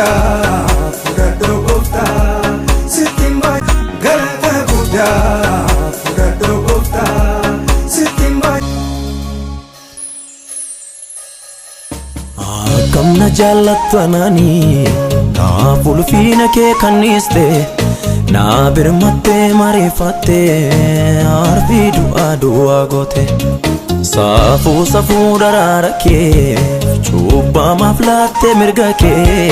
Guddaa fudhadhu gooftaa, sitti galata guddaa fudhadhu gooftaa, sitti. Akkam na jaallattananii naaf ulfiina kee kanniiste, naa birmattee mariifattee arfii du'aa du'aa goote. Saafuu safuu daraara kee cuubbamaaf laattee mirga kee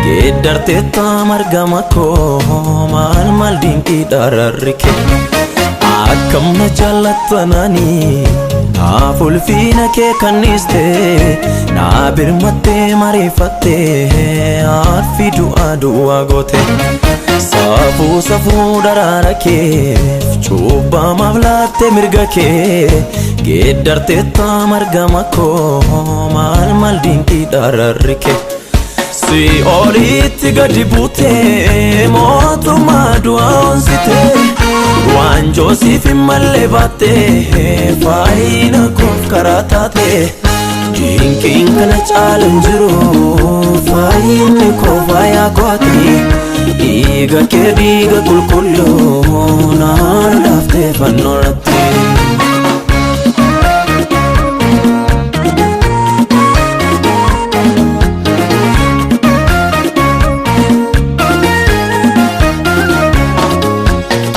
geeddarteetta margama koo maal maal dinqii dararri kee. Akkam na jaallattananii naaf ulfiina kee kanniiste, naa birmattee mariifattee arfii du'aa du'aa goote. Saafuu safuu daraara kee cuubbamaaf laattee mirga kee geeddarteetta margama koo maal maal dinqii dararri kee. Si'oolitti gadi buutee mootummaa du'aa onsitee, waanjoo siif hin malle baattee faayina koof karaa taate. Dinqiin kana caalu hin jiru, faayinni koo faayaa kooti. Dhiiga kee dhiiga qulqulluu naan laaftee fannoo irratti.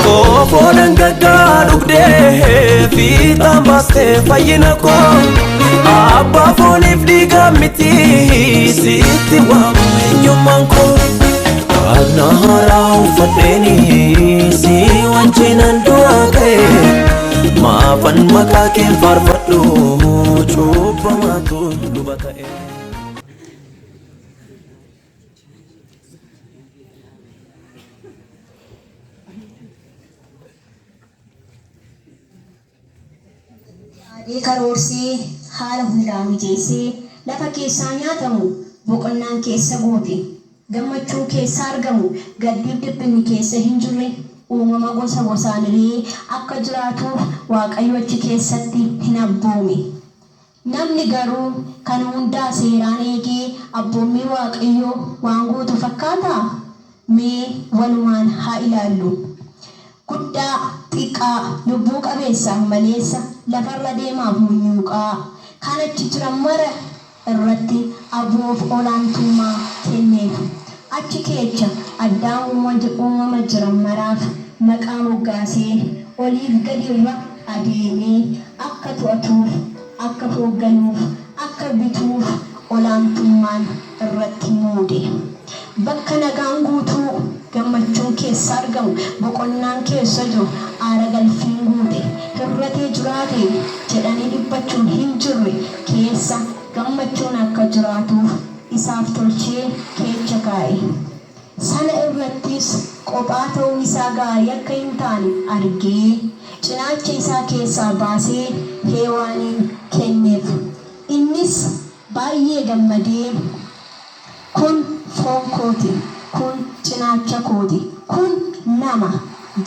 Xoofoo dhangaggaa dhugdee fiixaan baastee fayyina koo, abbaa fooniif dhiigaa miti sitti waamamu eenyummaan koo. Dhagna haaraa uffadheeni si wajjinan du'aa ka'e, maafan maqaa keen faarfadhu cuubbamaatu luba ta'e. Yaadee karoorsee haala hundaa mijeessee lafa keessaa nyaatamu, boqonnaan keessa guute, gammachuun keessa argamu, gaddiif dhiphinni keessa hin jirre, uumama gosa gosaan illee akka jiraatuuf Waaqayyo achi keessatti hin abboome. Namni garuu kana hundaa seeraan eegee abboommii Waaqayyoo waan guutu fakkaataa? Mee walumaan haa ilaallu. Guddaa, xiqqaa, lubbuu qabeessaaf maleessa, lafarra deemaaf munyuuqaa, kan achi jiran mara irratti aboof olaantummaa kenneef. Achi keecha Addaam uumama jiran maraaf maqaa moggaasee oliif gadi irra adeemee akka to'atuuf, akka hoogganuuf, akka bituuf olaantummaan irratti muude. Bakka nagaan guutuu, gammachuun keessa argamu, boqonnaan keessa jiru, aara galfiin guute, hir'atee jiraate jedhanii dhiphachuun hin jirre keessa gammachuun akka jiraatuuf isaaf tolchee keecha kaa'e. Sana irrattis qophaa ta'uun isaa gaarii akka hin taane argee, cinaacha isaa keessaa baasee Hewaaniin kenneef. Innis baay'ee gammadee, Kun foon kooti, kun cinaacha kooti, kun nama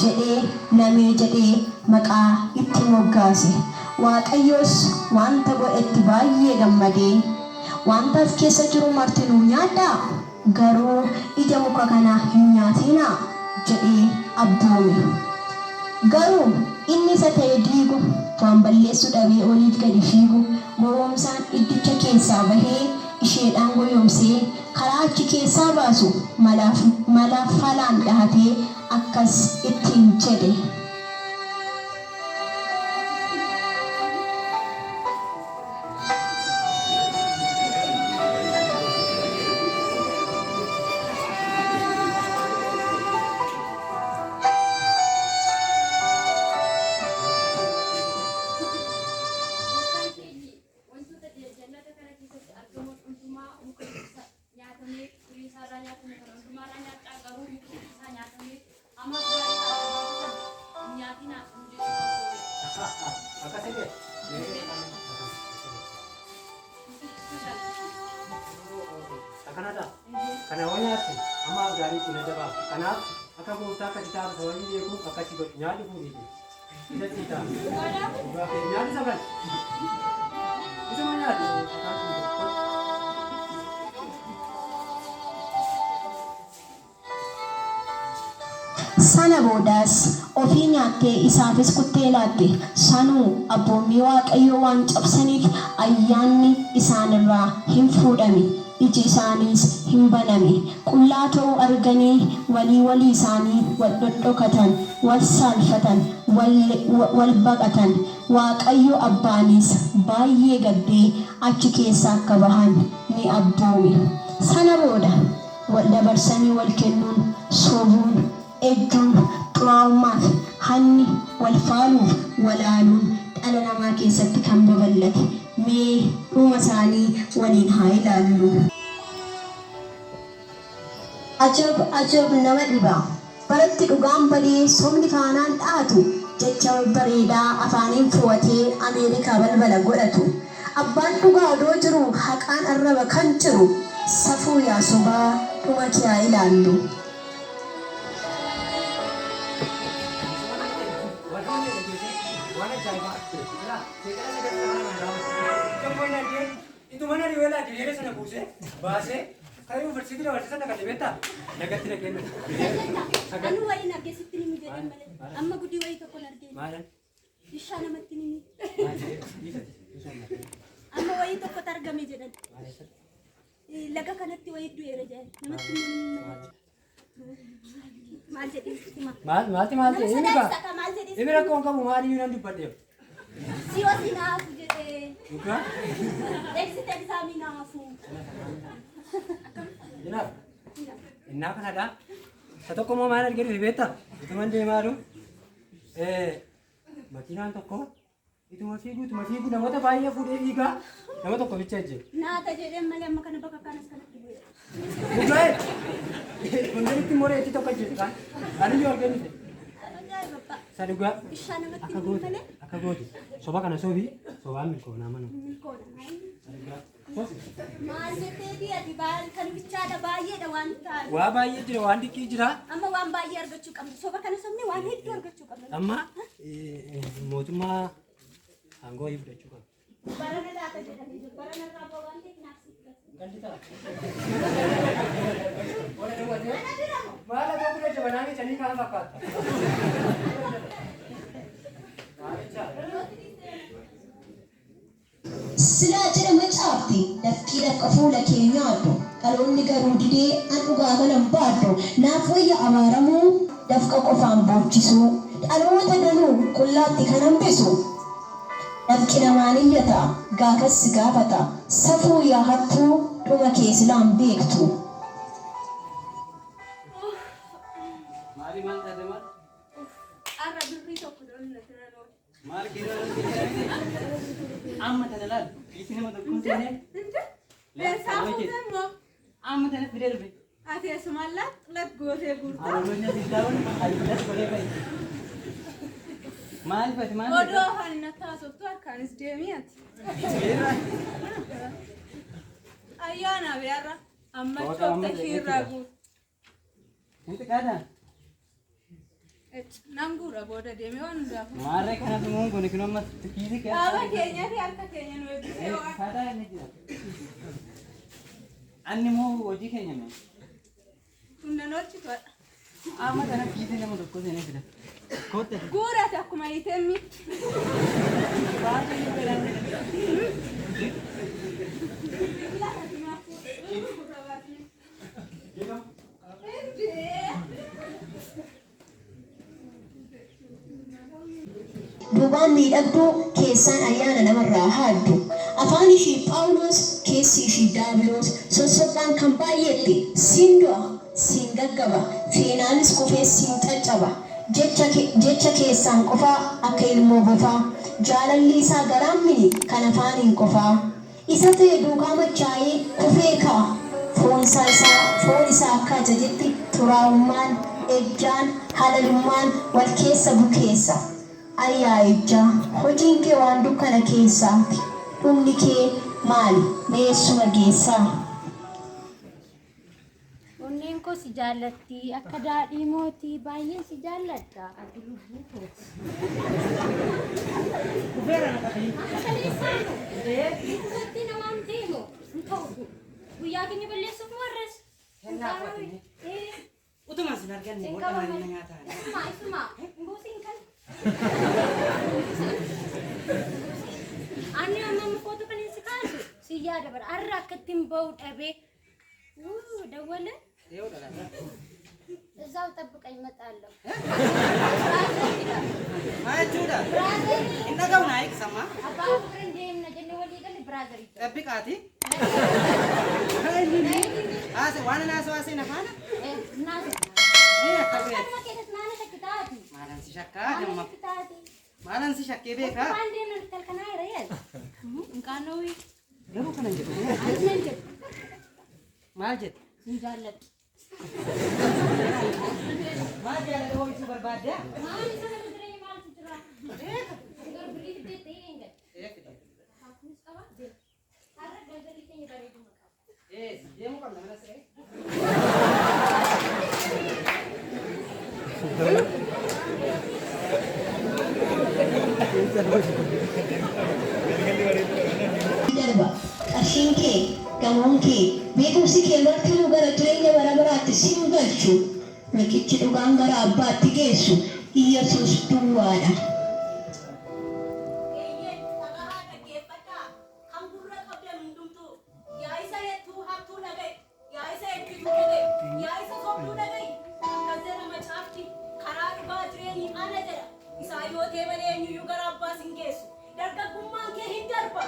jedhee namee jedhee maqaa itti moggaase. Waaqayyos wanta godhetti baay'ee gammadee, Wanta as keessa jiru martinuu nyaadhaa, garuu ija muka kanaa hin nyaatinaa! jedhee abboome. Garuu inni isa ta'e diigu, waan balleessu dhabee oliif gadi fiigu, gowwoomsaan iddicha keessaa bahee isheedhaan goyomsee karaa achi keessaa baasu malaaf mala falaan dhahatee akkas ittiin jedhe. Gooftaan keenya wantoota jannata kana keessatti argaman hundumaa, muka isa nyaatamee firii isaa irraa nyaatame kana hundumaa irraa nyaadhaa, garuu muka isaa nyaatamee hamaaf gaarii isaa adda baasu sana hin nyaatinaa nu jechuu abboome. Akkas jedhee? Akkanadha. Kana hoo nyaatte hamaaf gaarii ittiin adda baaftu. Kanaaf akka gooftaa akka kitaaba sababii beekuuf akkasii godhi. Nyaadhu fuudhiiti. Isa sii ta'a. Dhugaa kee nyaadhu isa kana. Isuma nyaadhu. Sana boodas ofii nyaattee isaafis kuttee laatte. Sanuu abboommii Waaqayyoo waan cabsaniif ayyaanni isaanirraa hin fuudhame, iji isaaniis hin baname. Qullaa ta'uu arganii walii walii isaanii wal dhodhokatan, wal saalfatan, wal baqatan. Waaqayyo abbaanis baay'ee gaddee achi keessaa akka bahan ni abboome. Sana booda wal dabarsanii wal kennuun, sobuun, ejjuun, xuraa'ummaa fi hanni, wal faaluuf walaaluun dhala namaa keessatti kan babal'ate. Mee dhuma isaanii waliin haa ilaallu. Ajab ajab nama dhiba! Baratti dhugaan badee sobni faanaan dhahatu, jecha babbareedaa afaaniin fo'atee Ameerikaa balbala godhatu. Abbaan dhugaa odoo jiruu haqaan arraba kan ciru, safuu yaa sobaa dhuma kee haa ilaallu. Waan ajaa'ibaa. Ilaa, seexana sagal sana kana raawwate. Tokko hin argee, ituma na dhiyoo ilaa diriira sana buusee, baasee, karaa yuunivarsiitii dabarsee sana kan beektaa? Nagatti dhaqee nu. Sagal. Anu wayiin argee sitti nimi jedheen malee. Amma gudii wayii tokkon argee. Maalan? Ishaa namatti nimi. Maal jedhee? Dhiisati. Dhiisati. Amma wayii tokkotu argame jedhan. Maal eessatti? Laga kanatti wayii du'eera jedhan. Namatti immoo nimi malee. Maal jedhee sitti hima? Maal maalti maal Nama ta'e? Inni kaa. sodaachisa ka maal jedhee Inni sitti rakkoo hin qabu maaliyyuu nan dubbadheef. Si osii naafu jedhee. Dhugaa? Exit examii naafu. Jinaaf. Innaa kanadha. Isa tokko immoo maal argee dhufe beektaa? Utuman deemaa jiru. Makiinaan tokko ituma fiiguu ituma fiiguu namoota baay'ee fuudhee fiigaa nama tokko bicha ejje. Naata jedheen malee amma kana bakka kanas kanatti bu'e. Dhugaa Gondaritti immoo reetii tokko ejjeetu kaan. Ani iyyuu argee dhufe. Ajaa'iba abbaa. Isa dhugaa. Ishaa namatti Akka hin goote malee akka goote soba kana sobii sobaan milkoonaa mana. milkoona. Isa dhugaa. Maal jetteetii ati baal kan bichaadha baay'eedha waan ta'an. Waa baay'ee jira waan diqqii jira. Amma waan baay'ee argachuu qabna. Soba kana sobne waan hedduu argachuu qabna. Amma mootummaa aangoo wayii fudhachuu qabna. Barana laata jedhanii jiru. Barana irraa ba'u waan ta'eef naaf siif gatu. Galli ta'a. Wala duwwatee. Maal akka buna jabanaa miicanii kaan fakkaata. Maalicha? Silaa jedha macaafti, dafqii dafqa fuula kee nyaadhu. Dhaloonni garuu didee an dhugaa kana hin baadhu. Naaf wayya abaaramuu dafqa qofaan boochisuu. Dhaloota danuu qullaatti kan hambisu. Dafqi namaan iyyata gaafas si gaafata. Safuu yaa hattuu dhuma kee silaa hin beektu. Maali maal taate maal? Har'a birrii tokko doonii na bira loole. Maal keessa amma tana laal kiisii nama tokkoon seenee Eessaa fuute immoo? amma tana fidee dhufe. Ati eessumaan lat lat gootee guurta. Aroomonni sittaawwan adidas godhee fa'i. Maal fati maal? Odoo afaan hin haasoftu harkaanis deemii ati. Ayyaana beerra amma choofta ishiirraa guurta. Hin xiqqaataa? Nan guura booda deemee waan hundaafuu. Maarree kanaaf immoo kun kun amma kiisii keessa. Dhaaba keenyaa fi harka keenya nu eebbisee waan. Faataa inni jira. Anni immoo hojii keenya mee. Kun nan oolchitu hadha. Amma kana kiisii nama tokko seenee fida. Kootta. Guurate akkuma hiitee miti. Duubaan miidhagduu, keessaan ayyaana namarraa haaddu. Afaan ishii Phaawulos, keessi ishii Daabiloos, sossobdhaan kan baay'eetti siin du'a, siin gaggaba, feenaanis kufee siin caccaba. Jecha, jecha keessaan qofaa akka ilmoo bofaa. Jaalalli isaa garaan mini kan afaaniin qofaa. Isa ta'e duukaa machaa'ee kufee ka'a. Foon isaa isaa foon isaa akka ajajetti xuraa'ummaan, ejjaan, halalummaan wal keessa bukeessa. Ay yaa ejjaa, hojiin kee waan dukkana keessaa ti, dhumni kee maali, mee eessuma geessaa? Onneen koo si jaallatti akka daadhii mootii baay'een si jaalladha ati lubbuu kooti. Dhufeera na qabii. Amma kaleessaanu duubatti namaan deemu hin ta'u kun. Guyyaa keenya balleessuuf moo har'as? Kennaa koo ati. Utuma sin arganne booda maal na nyaataa? Isuma isuma buusiin kan. Ani amma foto kan si kaasu si yaada bara arra akka ittiin bahu dhabee ደወለ። እዛው ጠብቀኝ እመጣለሁ። Maal jechuudha? Brother. Hin dhaga'u naa eegsamma. Abbaa ፍቅር እንdeemna jennee walii galle brother. Xabbiqaati. Haase waan naasoo haasee na faana. Naasa. Ee akka bireeti. Kanuma keessatti naana shakkitaati. Maalaan si shakkaa Naana damma. shakkitaati. Maalaan si shakkee beekaa? Waan deemna talkanaa jira yeel. Hinqaanoowi. Garuu kana hin jedhu. Ani nan jedhu. Maal jedhu? Hin jaalladhu. Maal jaalladhu ho'isuu barbaaddaa? Maal isa kana jireenya maaltu jira? Garuu birrii fiddee ta'ee hin galu. Ee fide. Kunis qaba. Har'a galgalli keenya bareeduma qaba. Ee deemuu qabna mana siree. Darba qarshiin kee, gamoon kee, beekumsi kee martinuu gara jireenya bara baraatti sin galchu. Riqichi dhugaan gara abbaatti geessu Iyyasuus duwwaadha. Eeyyee, dhagahaa dhaggeeffadhaa. Kan gurra qabdan hundumtuu. Yaa isa hedduu hattuu dhaga'i. Yaa isa hedduutu dhaga'i. Yaa isa sobduu dhaga'i. Akkas jedha macaafti. Karaa dhugaa jireenyi ana jedha. Isaa yoo ta'e malee eenyuyyuu gara abbaas hin geessu. Dargaggummaan kee hin darba.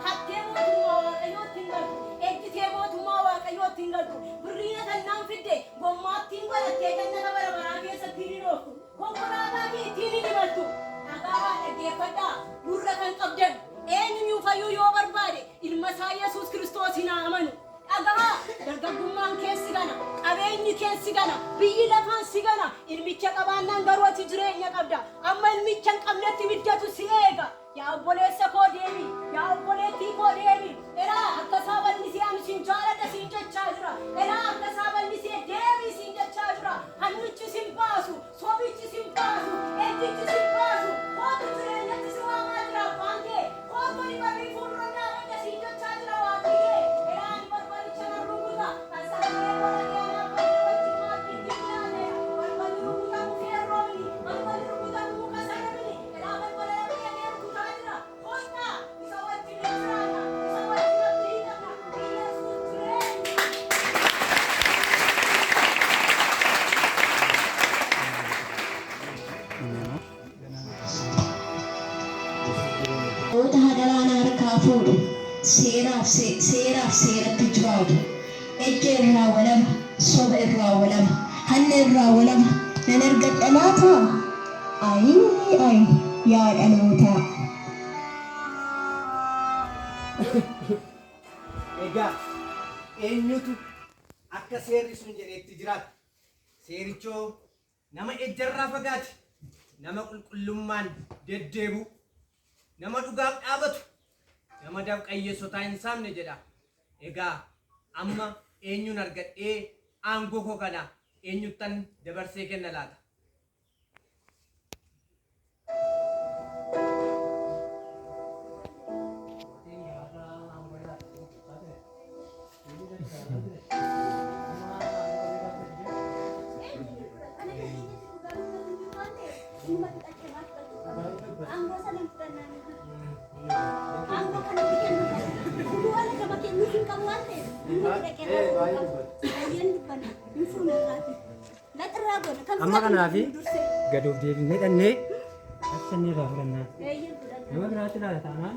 Hattee mootummaa waaqayyootti hin galtu. Ejjitee mootummaa waaqayyootti hin galtu. Birriina tannaan fidde gommaattiin godhattee jannata bara baraa keessatti hin dhooftu. Konkolaataa kee ittiin hin imaltu. Dhagahaa dhaggeeffadhaa. Gurra kan qabdan eenyuyyuu fayyuu yoo barbaade ilma isaa Yesuus Kiristoos hin amanu. Dhagahaa, dargaggummaan keessi gana, qabeenyi keessi gana, biyyi lafaan si gana. Ilmicha qabaannaan garuu ati jireenya qabda. Amma ilmicha hin qabnetti ibiddatu si eega. Yaa obboleessa koo deemi, yaa obboleettii koo deemi. Elaa akka isaa bal'isee ani sin jaaladha siin jechaa jira. Elaa akka isaa bal'isee deemi siin jechaa jira. Hannichi sin baasu, sobichi sin baasu, ejjichi sin baasu. Kootu jireenyatti si waamaa jira abbaan kee. Kootu ni barrii fuuldura dhaabadha siin jechaa jira waaqayyee. Elaa ani balbalicha nan rukuta. Kan sagalee godhatee anaaf banee wajjin maaddiitti ilaalee. Balballi rukutamu feerroo miti. Balballi rukutamu muka sana miti. Elaa balbala dhaqee rukutaa jira. Kottaa isa wajjin jiraanna. Isa wajjin abdii qabna. Iyyasuus jireenya. Namoota hadaraan harkaa fuudhu, seeraaf seeraaf seeratti jiraatu, ejja irraa walaba, soba irraa walaba, hanna irraa walaba, nan argadha laata? Ayii ayi yaa dhalootaa! Egaa eenyutu akka seerri sun jedhetti jiraata? Seerichoo nama ejjarraa fagaate, nama qulqullummaan deddeebi'u, nama dhugaaf dhaabatu, nama dafqayyeessotaa hin saamne jedha. Egaa amma eenyuun argadhee aangoo koo kana eenyuttan dabarsee kenna laata? Aangoo sana hin fudhannaan. Aangoo kana kennu qaba. Duwwaa gama kennuu hin qabu waan ta'eef dhimma dhaqee irraa qabu. Baay'een dubbanna hin fuuna irraati. Laxirraa goona kan Amma kanaafi dursee. gad of deebinee dhannee akka inni irraa fudhannaa. Eeyyee fudhanna. Nama biraatti laata taanaan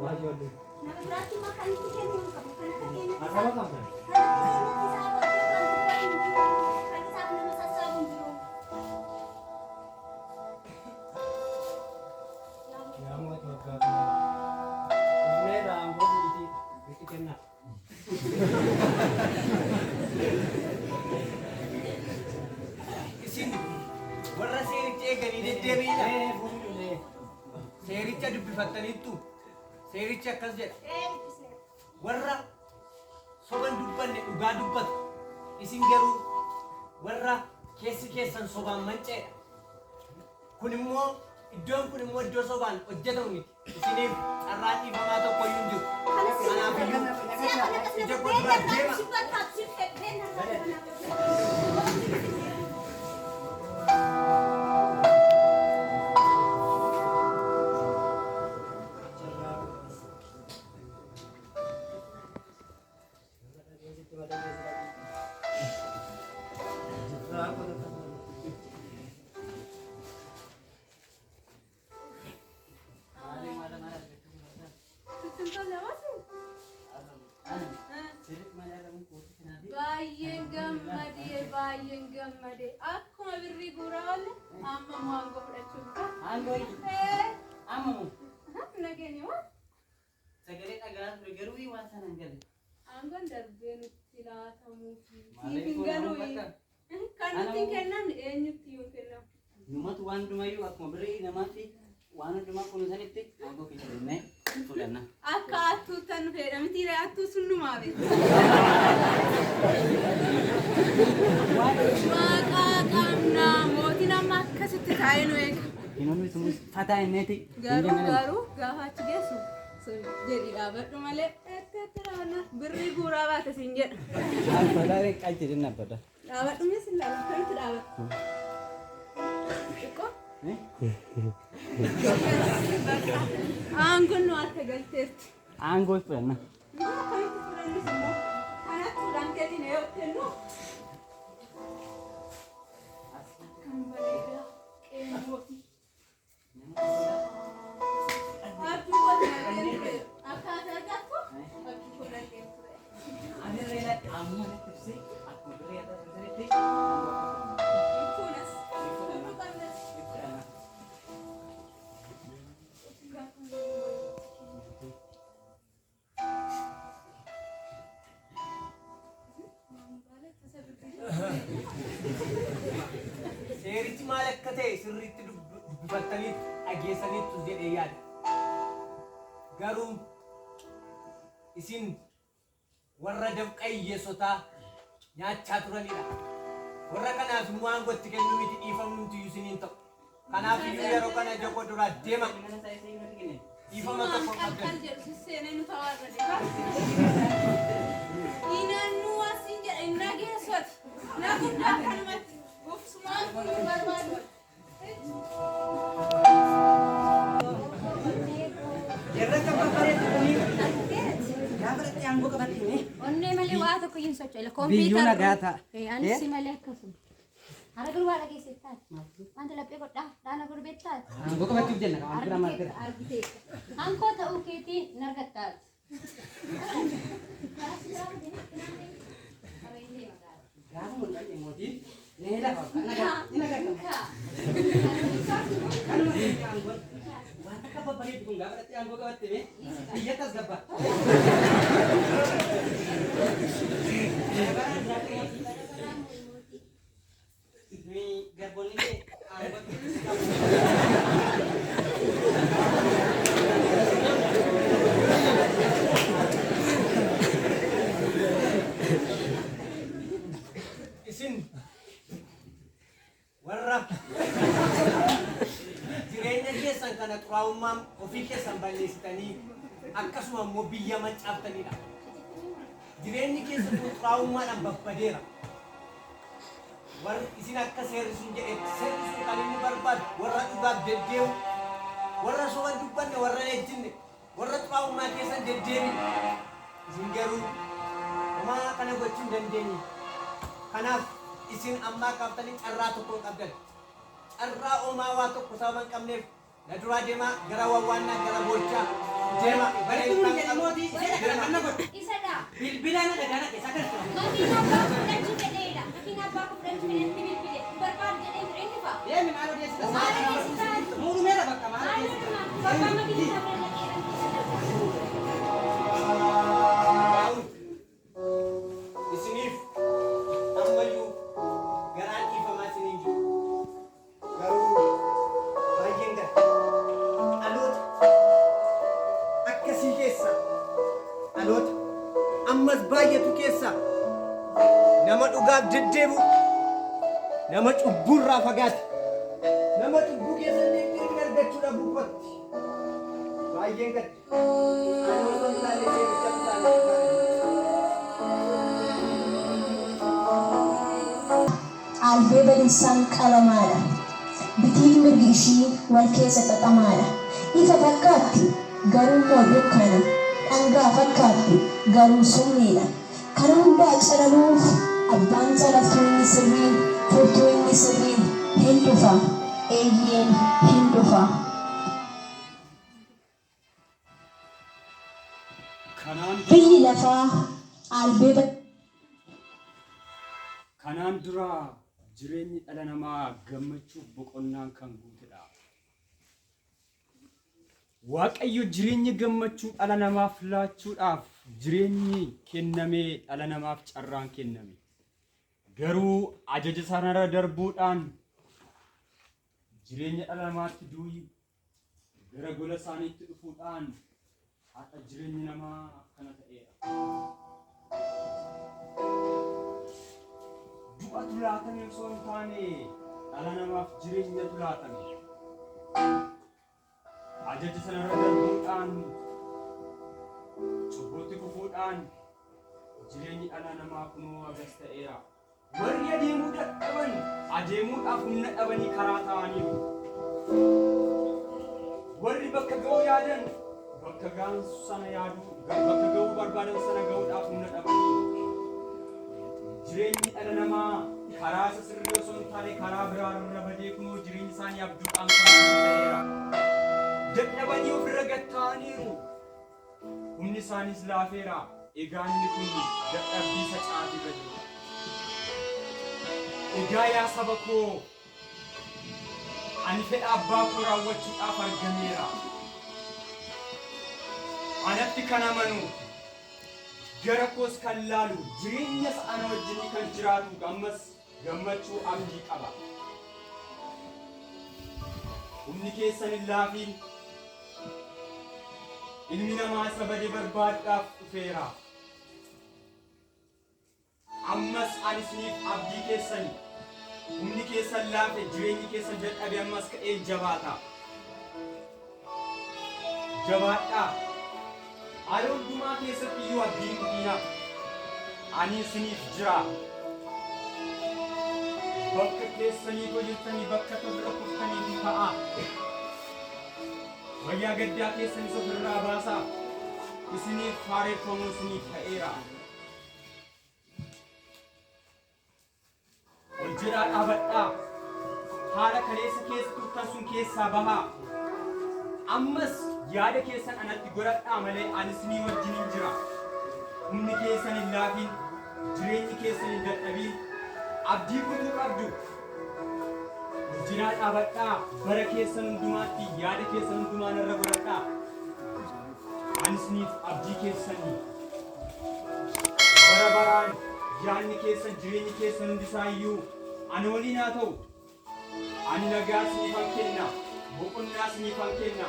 waa ijoollee. Nama biraatti immoo kan itti kennuu hin qabu. Kan akka keenyatti Arraba qabna. kan akka keenyatti isaa baatee kan dubbatu hin jiru. Kan isaaf nama sassaabu hin jiru. Yaa mootii waggaa 2000. Dhufnee irraa aangoo fuudhiitii itti kennaa. Isin warra seericha eeganii deddeebi'idha. Ee fuudhii. Seericha dubbifattaniittu. Seerichi akkas jedha. Warra soban dubbanne dhugaa dubbatu. Isin garuu warra keessi keessan sobaan manca'edha. Kun immoo iddoon kun immoo iddoo sobaan hojjetamu miti. Isiniif carraan dhiifamaa tokko iyyuu hin jiru. Kanaafiyyuu ija koo duraa deema. Baay'een gammadee, baay'een gammadee. Akkuma birrii guuraa oolle amma immoo aangoo fudhachuuf ta'a. Aangoo Ee, amma moo nageenya moo? Sagalee dhagaa ture garuu waan sana hin galle. Aangoon darbee nutti laatamuufi. Maaliif Siif hin kun galuu. bakka? Kan nutti hin kennamne eenyutti iyyuu hin kennamu. Numatu waan hundumayyuu akkuma birrii namaatti waan hundumaa kunuunsanitti aangoo keessa deemnee fudhanna. Akka attuuttan nu fedha miti ree, attuu sun numaa beektu. Waaqaa qabnaa, mootiin amma akkasitti taa'ee nu eega. Hinoonni sunis fataa inneeti. Garuu gaafa achi geessu jedhi dhaabadhu malee itti dhaabna birrii guuraa baate siin jedha. Alfadaa qalti jenna abbada. Dhaabadhu mis ilaala, akkamitti dhaabadhu? Xiqqoo? Aangoon nu harka galteerti. Aangoo fudhanna. Akkamitti fudhannus immoo kanatti fuudhaan kennine yoo kennu. Akkam bareedaa qe'ee mootii. Abjuu koo nalgeen ture. Akka ati argattu abjuu koo nalgeen ture. Ani reelatti amma natti ibsee akkuma birrii addaa sanitti aangoo akka fudhanna. Fuunas. Fuudhuu qabnas. Fudhanna. Seerichi maal akka ta'e sirriitti dubbifattaniitu dhageessaniitu jedhee yaada. Garuu isin warra dafqa hiyyeessotaa nyaachaa turanidha. Warra kanaaf immoo aangoo itti kennuu miti, dhiifamumti iyyuu isiniin ta'u. Kanaaf iyyuu yeroo kana ija koo duraa deema. Dhiifama tokko hin Qalqal qabdan. jedhu sisseenee nu tawaarra. Inannuu asiin jedha hin dhageessoti. Na guddaa kanumatti. Ufsumaan kun nu barbaadu. Yerra akka babbareedu kuni gaafa dhaqxee aangoo qabatte mee Onnee malee waa tokko hin socho'e. Biyyuu nagaa ta'a. Anis si malee akkasuma. Hara garuu waa dhageesse taate. Wanta laphee godhaa dhaana godhu beektaati. Aangoo qabachuuf jenna kan wanti namaa argata. Argitee. Hankoo ta'uu keetiin nargattaati. Gaafa mul'ate mootiin nee lafa ni nagartama. Kanuma keessa aangoon waan akka babbareedu kun gaafa dhaqxee aangoo qabatte mee biyyatti as gabbaa. Baraan jiraatu mootii. Nuyi garboonni kee aangootti si qabu. Isin warra jireenya keessan kana xuraa'ummaan ofii keessan balleessitanii akkasuma immoo biyya mancaaftanidha. Jireenyi keessan kun xuraa'ummaadhaan babbadeera. Warri isin akka seerri sun jedhetti, seerri sun kan inni barbaadu warra dhugaaf deddeemu, warra soban dubbanne, warra hin ejjinne, warra xuraa'ummaa keessan deddeebine. Isin garuu homaa kana gochuu hin dandeenye. Kanaaf isin ammaa kaaftanii carraa tokko hin qabdan. Carraa oomaa waa tokko sababa hin qabneef na duraa deemaa, gara wawwaannaa, gara boochaa deema. Walitti nuun jedhi mootii ishee kana kan na godhu. Isadha. Bilbila na dhagaa na keessa kan tura. Makiina abbaa koo fudhachuu fedheedha. Makiina abbaa koo fudhachuu fedheetti bilbile. Hin barbaadu jedhee ture inni fa'a. Deemi, maal odeessita? Maal odeessitaa? Muudumeera bakka maal Maal odeessita? odumaa? Abbaan makiina isaa bira dhaqeera. Daawit, isiniif ammayyuu garaan dhiifamaa isiniin jiru. Garuu baay'een gara dhaloota akkasii keessa, dhaloota ammas baay'atu keessa nama dhugaaf deddeebi'u, nama cubbuurraa fagaate, nama cubbuu keessa hin deddeebiin argachuu dhabuu kootti baay'een gadda. Ani osoo hin taane seericha taane. Albee badinsaan qalamaadha. Bitiin mirgi ishii wal keessa xaxamaadha. Ifa fakkaatti, garuu immoo dukkana. Dhangaa fakkaatti, garuu summiidha. Kana hundaa calaluuf abbaan calaltuu inni sirriin, furtuu inni sirriin hin dhufa. Eeyyeen, hin dhufa. Kanaan Biyyi lafaa albee Kanaan dura jireenyi dhala namaa gammachuuf boqonnaan kan guutedha. Waaqayyo jireenya gammachuu dhala namaaf laachuudhaaf jireenyi kennamee dhala namaaf carraan kenname. Garuu ajaja sanarra darbuudhaan jireenya dhala namaatti du'i gara gola isaaniitti dhufuudhaan har'a jireenyi namaa akkana ta'eera. Du'atu laatame osoo hin taane dhala namaaf jireenyatu laatame. Ajaja sanarra darbuudhaan cubbuutti kufuudhaan jireenyi dhala namaa kunoo hagas ta'eera. Warri adeemuu dadhaban adeemuudhaaf humna dhabanii karaa taa'aniiru. Warri bakka ga'uu yaadan bakka ga'an sana yaaduu bakka ga'uu barbaadan sana ga'uudhaaf humna dhabaniiru. Jireenyi dhala namaa karaa isa sirrii osoo hin taane karaa biraa irra badee kunoo jireenyi isaanii abjuudhaan kan ta'eera. Dadhabanii ofirra gad taa'aniiru. Humni isaaniis laafeera. Egaa inni kun dadhabbii isa caatii irra jirudha. Egaa yaa saba koo ani fedha abbaa koo raawwachuudhaaf argameera. Anatti kan amanu gara koos kan laalu jireenya isa ana wajjin kan jiraatu ammas gammachuu abdii qaba. Humni keessan hin laafiin. Ilmi namaa isa bade barbaaduudhaaf dhufeera. Ammas ani isiniif abdii keessani. Humni keessan laafe, jireenyi keessan dadhabe ammas ka'een jabaata. Jabaadhaa. Haala hundumaa keessatti iyyuu abdii hin kutiinaa. Ani isiniif jira. Bakka keessanii jirtanii bakka ofirra kuftaniitii ka'aa. Wayyaa gaddaa keessanis ofirraa baasaa. Isiniif haareffamuu isiniif ta'eera. Ol jedhaa dhaabadhaa. Haala kaleessa keessa turtan sun keessaa bahaa. Ammas yaada keessan anatti godhadhaa malee ani isinii wajjinin jira. Humni keessan hin laafin, jireenyi keessan hin dadhabin, abdii kutuu qabdu. Ol jedhaa dhaabadhaa, bara keessan hundumaatti yaada keessan hundumaa narra godhadhaa. Ani isiniif abdii keessanii. Bara baraan yaadni keessan jireenyi keessan hundisaayyuu ana waliin haa ta'u. Ani nagaa isiniifan kenna, boqonnaa isiniifan kenna,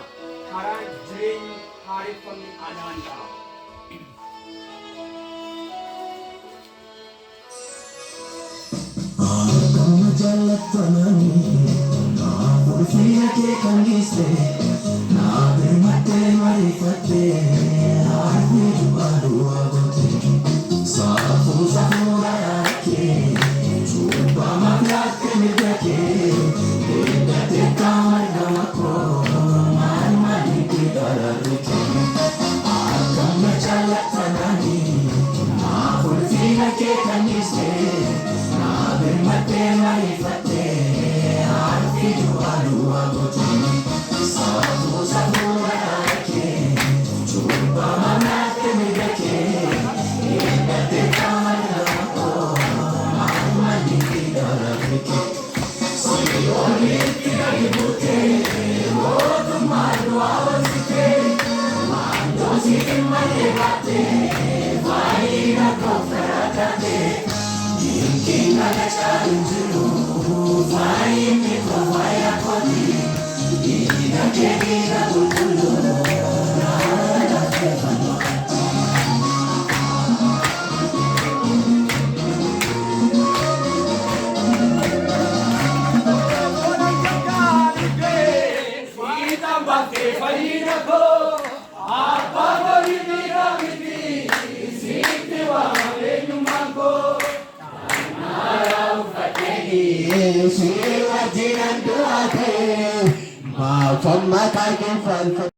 karaan jireenyi haareffamni anaan ta'a. Akkuma jaallattamanii naaf ulfina kee kan dhiiste naaf hirmattee mariifattee harki du'aa du'aa goote saafuu safuura yaada kee cuubbamaaf laatte mirga kee eeggatee qaama argama koo maal maaliif daraarri kee akkuma jaallattamanii naaf ulfina kee kan dhiiste naaf hirmattee mariifattee harki du'aa du'aa goote saafuu safuura yaada kee cuubbamaaf laatte mirga kee eeggatee qaama argama koo maal maaliif daraarri kee si'oolitti gadi buutee mootummaa du'aa oolchitee waantoo siif malee baattee faayina koofara taatee dinqiin kana caalu hin jiru faayinni koo faaya kooti dhiiga kee dhiiga qulqulluu naaf lafee fannoo. Fayyina koo abbaa foonii dhiigaa miti sitti waamame eenyummaan koo. Si wajjinan du'ate maafan maqaa kee faarfadha.